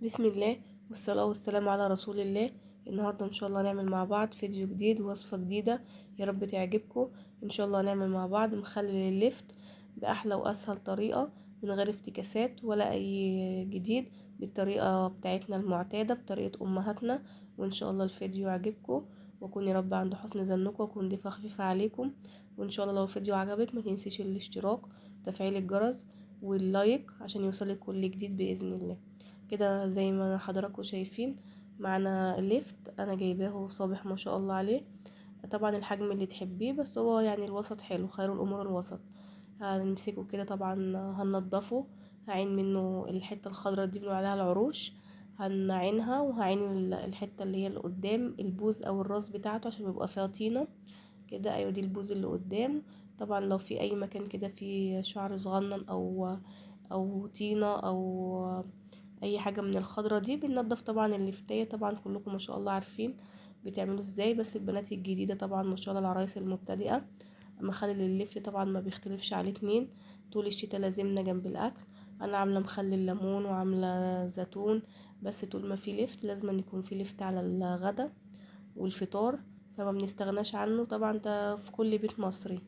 بسم الله والصلاة والسلام على رسول الله. النهاردة ان شاء الله هنعمل مع بعض فيديو جديد ووصفة جديدة يا رب تعجبكم. ان شاء الله هنعمل مع بعض مخلل اللفت بأحلى واسهل طريقة من غير افتكاسات ولا اي جديد، بالطريقة بتاعتنا المعتادة بطريقة امهاتنا. وان شاء الله الفيديو يعجبكم واكون يا رب عند حسن ظنكم واكون ضيفة خفيفة عليكم. وان شاء الله لو الفيديو عجبك ما تنسيش الاشتراك وتفعيل الجرس واللايك عشان يوصلك كل جديد باذن الله. كده زي ما حضراتكم شايفين معانا لفت انا جايباه صابح ما شاء الله عليه، طبعا الحجم اللي تحبيه بس هو يعني الوسط حلو، خير الامور الوسط. هنمسكه كده طبعا هننضفه، هعين منه الحتة الخضراء دي بنقول عليها العروش، هنعينها وهعين الحتة اللي هي اللي قدام البوز او الراس بتاعته عشان بيبقى فيها طينه كده. ايوه دي البوز اللي قدام. طبعا لو في اي مكان كده فيه شعر صغنن او طينه او اي حاجة من الخضرة دي بننضف طبعا اللفتايه. طبعا كلكم ما شاء الله عارفين بتعملوا ازاي، بس البنات الجديدة طبعا ما شاء الله العرايس المبتدئه مخلل اللفت طبعا ما بيختلفش عليه اتنين، طول الشتاء لازمنا جنب الاكل. انا عامله مخلل ليمون وعامله زيتون، بس طول ما في لفت لازم يكون في لفت على الغدا والفطار، فما بنستغناش عنه طبعا، ده في كل بيت مصري.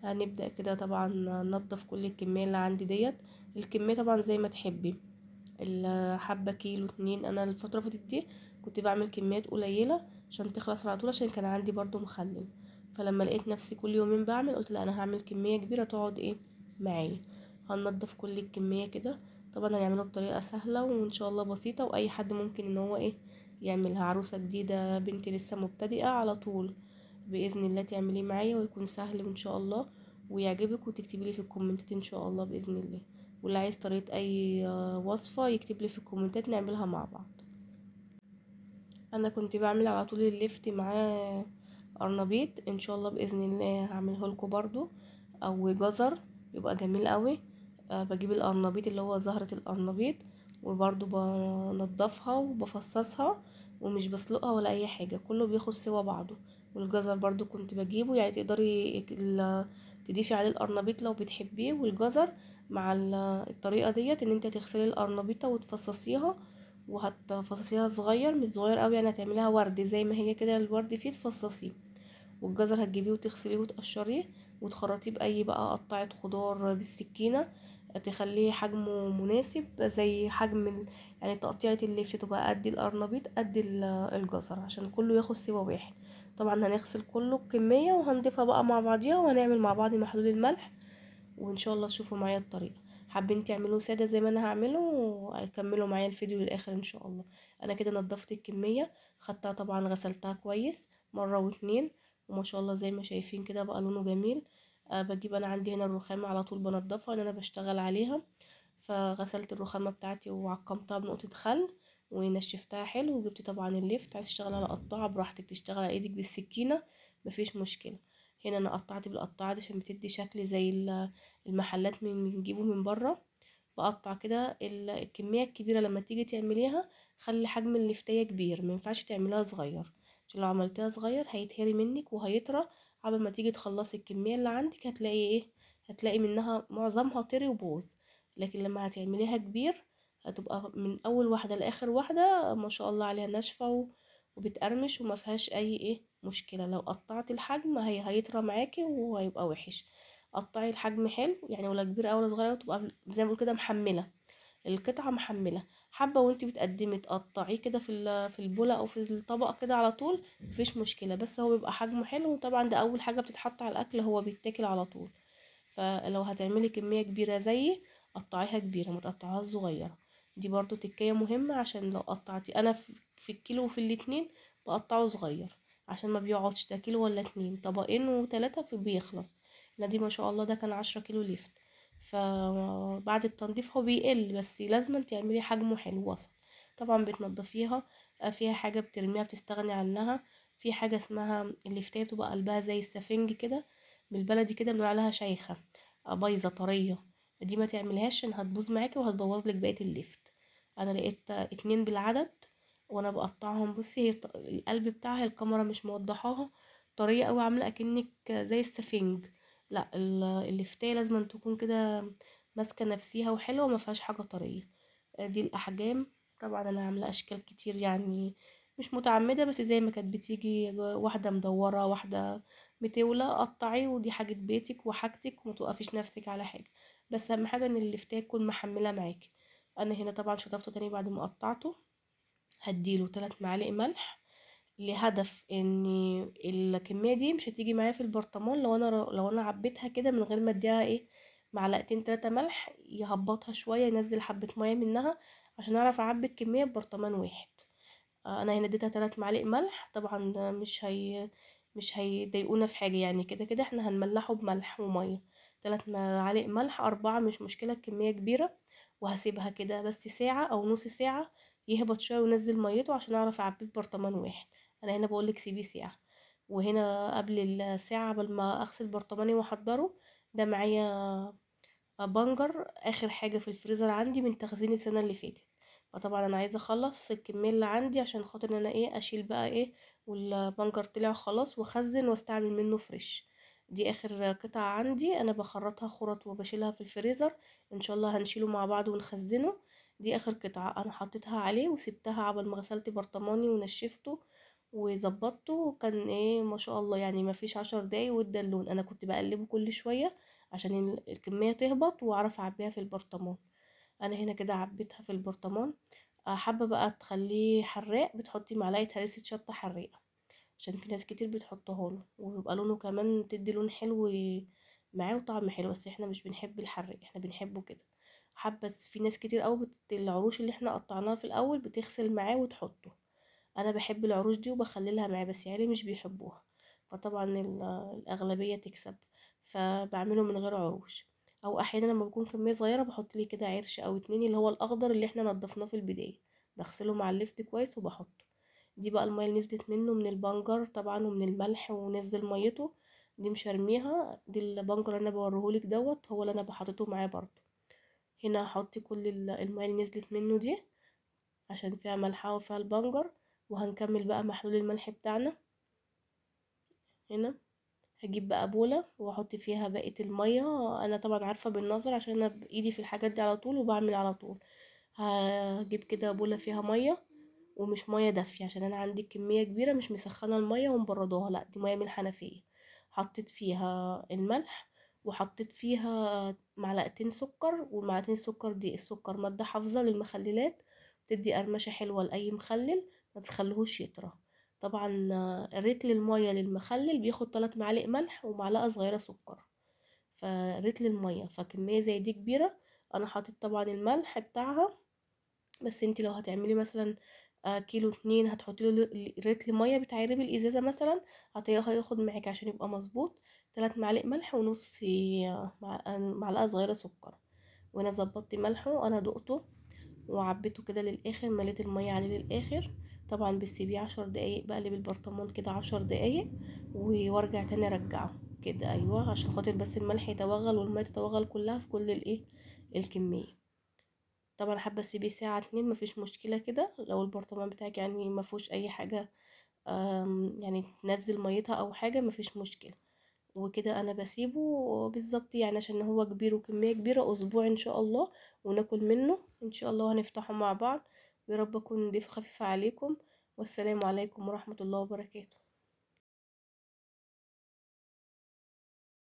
هنبدا كده طبعا ننضف كل الكمية اللي عندي ديت، الكمية طبعا زي ما تحبي، الحبة كيلو اتنين. انا الفترة اللي فاتت دي كنت بعمل كميات قليله عشان تخلص على طول، عشان كان عندي برضو مخلل، فلما لقيت نفسي كل يومين بعمل قلت لا انا هعمل كمية كبيرة تقعد ايه معايا. هننضف كل الكمية كده، طبعا هنعمله بطريقة سهلة وان شاء الله بسيطة، واي حد ممكن ان هو ايه يعملها، عروسه جديدة بنتي لسه مبتدئة على طول باذن الله تعمليه معايا ويكون سهل ان شاء الله ويعجبك، وتكتبي لي في الكومنتات ان شاء الله باذن الله. واللي عايز طريقه اي وصفه يكتب لي في الكومنتات نعملها مع بعض. انا كنت بعمل على طول اللفت معاه قرنبيط، ان شاء الله باذن الله هعمله لكم برضو، او جزر يبقى جميل قوي. بجيب القرنبيط اللي هو زهره القرنبيط وبرضو بنضفها وبفصصها ومش بسلقها ولا اي حاجة، كله بياخد سوا بعضه. والجزر برضو كنت بجيبه، يعني تقدري تضيفي عليه القرنبيط لو بتحبيه، والجزر مع الطريقة ديت ان انت تغسلي القرنبيطه وتفصصيها، وهتفصصيها صغير مش صغير قوي، يعني هتعمليها ورد زي ما هي كده الورد فيه تفصصيه. والجزر هتجيبيه وتغسليه وتقشريه وتخرطيه باي بقى قطعه خضار بالسكينة، تخليه حجمه مناسب زي حجم يعني تقطيعه اللفت تبقى قد القرنبيط قد الجزر عشان كله ياخد سوا واحد. طبعا هنغسل كله الكمية وهنضيفها بقى مع بعضيها، وهنعمل مع بعض محلول الملح، وان شاء الله تشوفوا معايا الطريقة. حابين تعملوه ساده زي ما انا هعمله وكملوا معايا الفيديو للاخر ان شاء الله. انا كده نضفت الكمية، خدتها طبعا غسلتها كويس مرة واتنين، وما شاء الله زي ما شايفين كده بقى لونه جميل. بجيب انا عندي هنا الرخامه على طول بنضفها ان انا بشتغل عليها، فغسلت الرخامه بتاعتي وعقمتها بنقطة خل ونشفتها حلو. وجبت طبعا اللفت، عايز تشتغل على قطاعه براحتك، تشتغل على ايدك بالسكينة مفيش مشكلة. هنا انا قطعت بالقطاعه دي عشان بتدي شكل زي المحلات من بنجيبه من بره. بقطع كده الكمية الكبيرة، لما تيجي تعمليها خلي حجم اللفتيه كبير، ما ينفعش تعمليها صغير، عشان لو عملتيها صغير هيتهري منك وهيطرى. قبل ما تيجي تخلصي الكمية اللي عندك هتلاقي ايه، هتلاقي منها معظمها طري وبوظ. لكن لما هتعمليها كبير هتبقى من اول واحدة لاخر واحدة ما شاء الله عليها ناشفة وبتقرمش وما فيهاش اي ايه مشكلة. لو قطعت الحجم هي هيطرى معاكي وهيبقى وحش. قطعي الحجم حلو يعني، ولا كبير او ولا صغير، تبقى زي ما بقول كده محمله القطعة، محمله حبه. وانت بتقدمي تقطعيه كده في البوله او في الطبق كده على طول مفيش مشكلة، بس هو بيبقى حجمه حلو. وطبعا ده اول حاجة بتتحط على الاكل، هو بيتاكل على طول. فلو هتعملي كمية كبيرة زيي قطعيها كبيرة، ما تقطعيهاش صغيرة. دي برضو تكايه مهمة، عشان لو قطعتي انا في الكيلو وفي الاتنين بقطعه صغير عشان ما بيقعدش ده كيلو ولا اتنين، طبقين وتلاتة في بيخلص. لا دي ما شاء الله ده كان 10 كيلو لفت، فبعد التنظيف هو بيقل، بس لازم تعملي حجمه حلو وسط. طبعا بتنضفيها، فيها حاجة بترميها بتستغني عنها، في حاجة اسمها اللفتايه بتبقى قلبها زي السفنج كده بالبلدي كده بنقول عليها شيخه بايظة طرية، دي ما تعملهاش عشان هتبوظ معاكي وهتبوظ لك بقية اللفت. انا لقيت 2 بالعدد وانا بقطعهم. بصي هي القلب بتاعها الكاميرا مش موضحاها، طرية قوي عامله اكنك زي السفنج. لا اللفتايه لازم تكون كده ماسكه نفسيها وحلوه وما فيهاش حاجة طرية. دي الاحجام. طبعا انا عامله اشكال كتير يعني مش متعمدة، بس زي ما كانت بتيجي واحدة مدورة واحدة متولة، قطعي، ودي حاجة بيتك وحاجتك وما توقفيش نفسك على حاجة، بس اهم حاجة ان اللفتايه تكون محمله معاكي. انا هنا طبعا شطفته تاني بعد ما قطعته، هديله 3 معالق ملح، لهدف ان الكمية دي مش هتيجي معايا في البرطمان لو انا عبيتها كده من غير ما اديها ايه معلقتين 3 ملح، يهبطها شوية، ينزل حبه مية منها عشان اعرف اعبي الكمية ببرطمان واحد. انا هنا اديتها 3 معالق ملح، طبعا ده مش هيضايقونا في حاجة يعني، كده كده احنا هنملحه بملح ومية. 3 معالق ملح، 4 مش مشكلة، الكمية كبيرة. وهسيبها كده بس ساعة او نص ساعة يهبط شوية وينزل ميته عشان اعرف اعبيه ببرطمان واحد. انا هنا بقولك سيبيه ساعة، وهنا قبل الساعة قبل ما اغسل برطماني واحضره، ده معايا بنجر اخر حاجة في الفريزر عندي من تخزين السنة اللي فاتت. فطبعا انا عايزه اخلص الكمية اللي عندي عشان خاطر ان انا ايه اشيل بقى ايه، والبنجر طلع خلاص، واخزن واستعمل منه fresh. دي اخر قطعه عندي، انا بخرطها خرط وبشيلها في الفريزر، ان شاء الله هنشيله مع بعض ونخزنه. دي اخر قطعه انا حطيتها عليه وسبتها عبل ما غسلت برطماني ونشفته وظبطته، وكان ايه ما شاء الله يعني ما فيش 10 دقايق وادى اللون. انا كنت بقلبه كل شوية عشان الكمية تهبط واعرف اعبيها في البرطمان. انا هنا كده عبيتها في البرطمان. حابة بقى تخليه حراق، بتحطي معلقه هريسه شطه حراقه، عشان في ناس كتير بتحطها له وبيبقى لونه كمان بتدي لون حلو معاه وطعم حلو، بس احنا مش بنحب الحراق، احنا بنحبه كده. حابة في ناس كتير قوي العروش اللي احنا قطعناها في الاول بتغسل معاه وتحطه. انا بحب العروش دي وبخللها معاه، بس عيالي مش بيحبوها، فطبعا الاغلبية تكسب، فبعمله من غير عروش. او احيانا لما بكون كمية صغيرة بحط لي كده عرش او 2 اللي هو الاخضر اللي احنا نضفناه في البداية، بغسله مع اللفت كويس وبحطه. دي بقى المية اللي نزلت منه من البنجر طبعا ومن الملح ونزل ميته، دي مش هرميها، دي البنجر اللي انا بوريهولك دوت هو اللي انا بحطته معاه برضو. هنا هحط كل المية اللي نزلت منه دي عشان فيها ملحة وفيها البنجر، وهنكمل بقى محلول الملح بتاعنا. هنا هجيب بقى بولة واحط فيها بقية المية، انا طبعا عارفة بالنظر عشان انا بايدي في الحاجات دي على طول وبعمل على طول. هجيب كده بولة فيها مية، ومش مية دافية عشان انا عندي كمية كبيرة مش مسخنة المية ومبرداها، لا دي مية من الحنفية. حطيت فيها الملح وحطيت فيها معلقتين سكر، والمعلقتين السكر دي السكر مادة حافظة للمخللات، بتدي قرمشة حلوة لأي مخلل، ما تخليهوش يطرى. طبعا رتل المية للمخلل بياخد 3 معالق ملح ومعلقة صغيرة سكر، فرتل المية، فكمية زي دي كبيرة. انا حاطط طبعا الملح بتاعها، بس انتي لو هتعملي مثلا كيلو 2 هتحطي له رتل مية بتعربي الازازة مثلا، هياخد معاك عشان يبقى مظبوط 3 معالق ملح ونص معلقة صغيرة سكر. وانا ظبطت ملحة، انا دقته وعبيته كده للاخر، مليت المية عليه للاخر. طبعا بتسيبيه 10 دقايق، بقلب البرطمان كده 10 دقايق وارجع تاني ارجعه كده، ايوه عشان خاطر بس الملح يتوغل والمية تتوغل كلها في كل الايه الكمية. طبعا حابة اسيبيه ساعة 2 مفيش مشكلة كده، لو البرطمان بتاعك يعني مفيهوش اي حاجة يعني تنزل ميتها او حاجة مفيش مشكلة. وكده انا بسيبه بالظبط يعني عشان هو كبير وكمية كبيرة، اسبوع ان شاء الله وناكل منه ان شاء الله، هنفتحه مع بعض. ويا رب اكون ضيفه خفيفة عليكم، والسلام عليكم ورحمة الله وبركاته.